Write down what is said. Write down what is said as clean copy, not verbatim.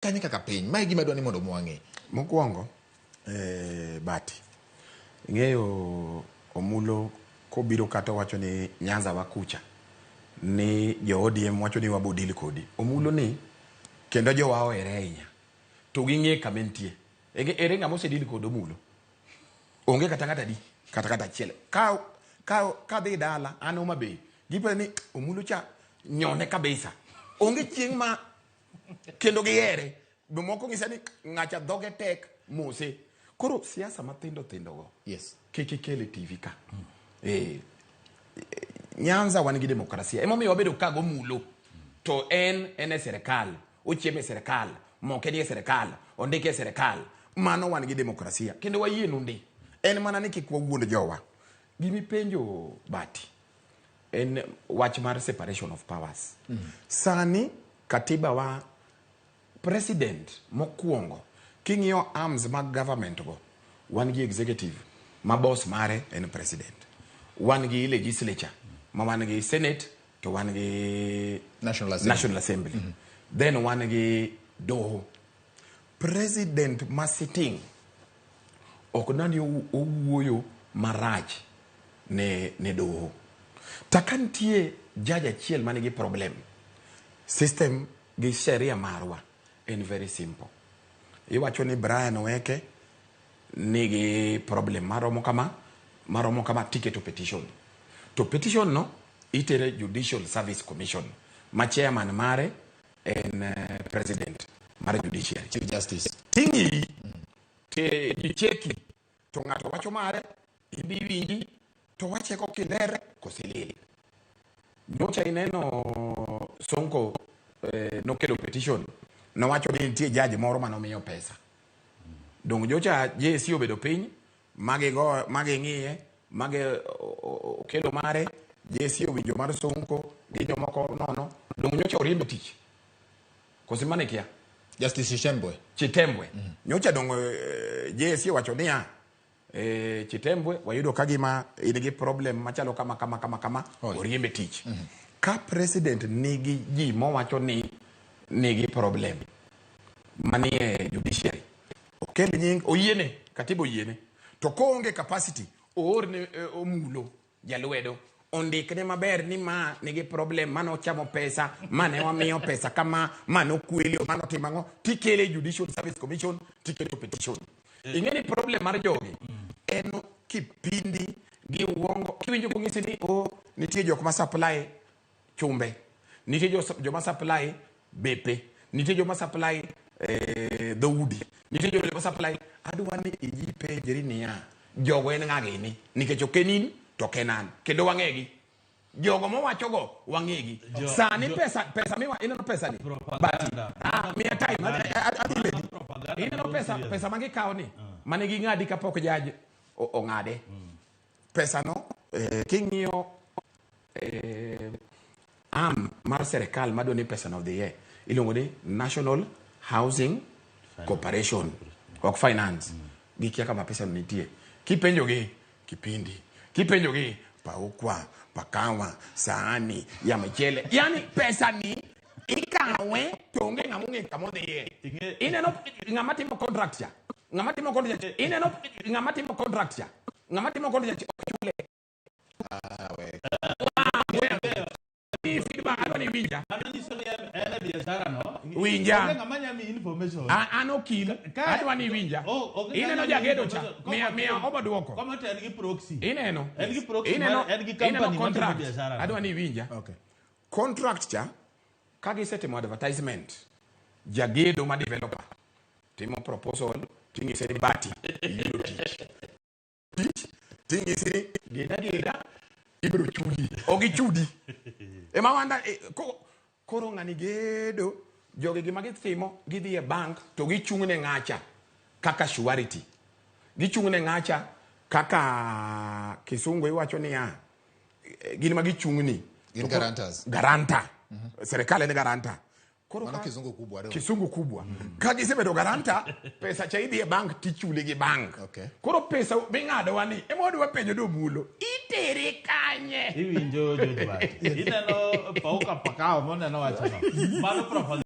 Kanye kaka piny? Mae gima adwa ni mondo mwang'e. Mokwongo, Bati, ing'eyo Omulo kobiro kata owacho ni Nyanza wa kucha ni jo ODM wacho ni wabo deal kodi. Omulo ni kendo jowa ohere ahinya to ging'e kama entie. Ere ng'ama ose deal kod Omulo? Onge kata ng'at adi kata kata achiel. Ka dhi dala an Homa Bay gipenjo ni Omulo cha nyone kabisa. Onge chieng' ma kendo gihere. Jomoko ng'isa ni ng'acha dhoge tek mose. Koro siasa mathindo thindo go kik ikel e TV ka. Nyanza wan gi demokrasia. Emomiyo wabedo ka gomulo. To en e sirikal, ochiemo e sirikal, moke ni e sirikal, ondike e sirikal. Mano wan gi demokrasia. Kendo wayienu ndi. En mana ni kik wawuond jowa. Gimipenjo Bati en wach mar separation of powers. Sani katiba wa president mokwongo king'iyo arms mag government go wan gi executive ma boss mare en president, wan gi legislature ma wan gi senate to wan gi National Assembly. National Assembly. Then wan gi doho. President ma sitting ok nani owuoyo marach ne doho. Ta ka nitie judge achiel manigi problem, system gi sheria marwa en very simple. Iwacho ni Brian Oweke nigi problem maromo kama, maromo kama, tiketo petition. To petition no itere Judicial Service Commission ma chairman mare en president mar judiciary. Chief Justice. Ting'i te jicheki to ng'ato wacho mare ibi winji to wacheko kiler kosilil. Nyocha ineno Sonko nokelo petition nowacho ni nitie judge moro manomiyo pesa. Dong nyocha JSC obedo piny magigo maging'iye magi okelo mare JSC owinjo mar Sonko gi jomoko nono. Dong nyocha oriembe tich. Kosi mane kia? Justice Chitembwe. Chitembwe. Nyocha dong JSC owacho niya, Chitembwe wayudo ka gima in gi problem machalo kama kama kama kama, oriembe tich. Ka president nigi ji mowacho ni nigi problem manie judiciary, okel nying, oyiene, katiba oyiene. To koonge capacity, oorne Omulo jalwedo ondikne maber ni ma nigi problem, ma nochamo pesa, ma ne wamiyo pesa kama, ma nokwelio, ma notimo ang'o, tikele Judicial Service Commission, tiketo petition. Ing'e ni problem mar jogi en kipindi gi uongo. Kiwinjo kong'isi ni o nitie jok ma supply chumbe, nitie joma supply bepe, nitie joma supply dhoudi, nitie joma supply. Adwa ni iji penjri niya, jogo en ng'a gini? Nikech ok en in to ok en an, kendo wang'egi. Jogo mowachogo wang'egi. Sani pesa miwa, ineno pesa ni? Propaganda. Bati. Miya time, adhi ledi. Propaganda Ineno maduong' serious. pesa ma gikawo ni, mane ging'adi kapok judge ong'ade. Pesa no, king'iyo arm mar serikal madwa ni pesa no odhiye, iluongo ni National Housing Corporation, ok finance. Gikia kama pesa no nitie. Kipenjogi, kipindi. Kipenjogi, paukwa, pakawa, sahani ya mchele. Yani pesa ni ikawe to onge ng'ama ong'eyo kama odhiye. Ineno ng'ama timo contract cha. Ng'ama timo contract cha. Ineno ng'ama timo contract cha. Ng'ama timo contract cha ok chule. Feedback adwa ni winja. Mano nyiso ni en e biashara no. Winja. Onge ng'ama nyalo miyi information. An okil, adwa ni winja. Oh, onge Ineno ng'ama jagedo cha. information. Miya obo duoko. Koma to en gi proxy. Ineno. En gi proxy Ineno, mar, en gi ineno company matimo contract. biashara no. Adwa ni winja. Contract cha, ka gisetimo advertisement, jagedo ma developer timo proposal, ting'ise ni Bati, iyudo tich. Tich, ting'isi ni geda geda, ibiro chudi. Ok gichudi. Ema wanda, koro ng'ani gedo, jogi gima gitimo, gidhi e bank to gichung' ne ng'acha kaka surety. Gichung' ne ng'acha kaka kisungu iwacho niya, gin ma gichung' ni. Gin guarantors. Guarantor. Serikal en guarantor. Koro Mano ka kizungu kubwa do. Kizungu kubwa. Ka gisebedo guarantor, pesa cha idhi e bank tichuli gi bank. Koro pesa ming'ado wa ni, ema wadwa penjo ni Omulo, itere kanye? Iwinjo George Bati. Ineno pauka pakao moneno wacho no. Mano propaganda.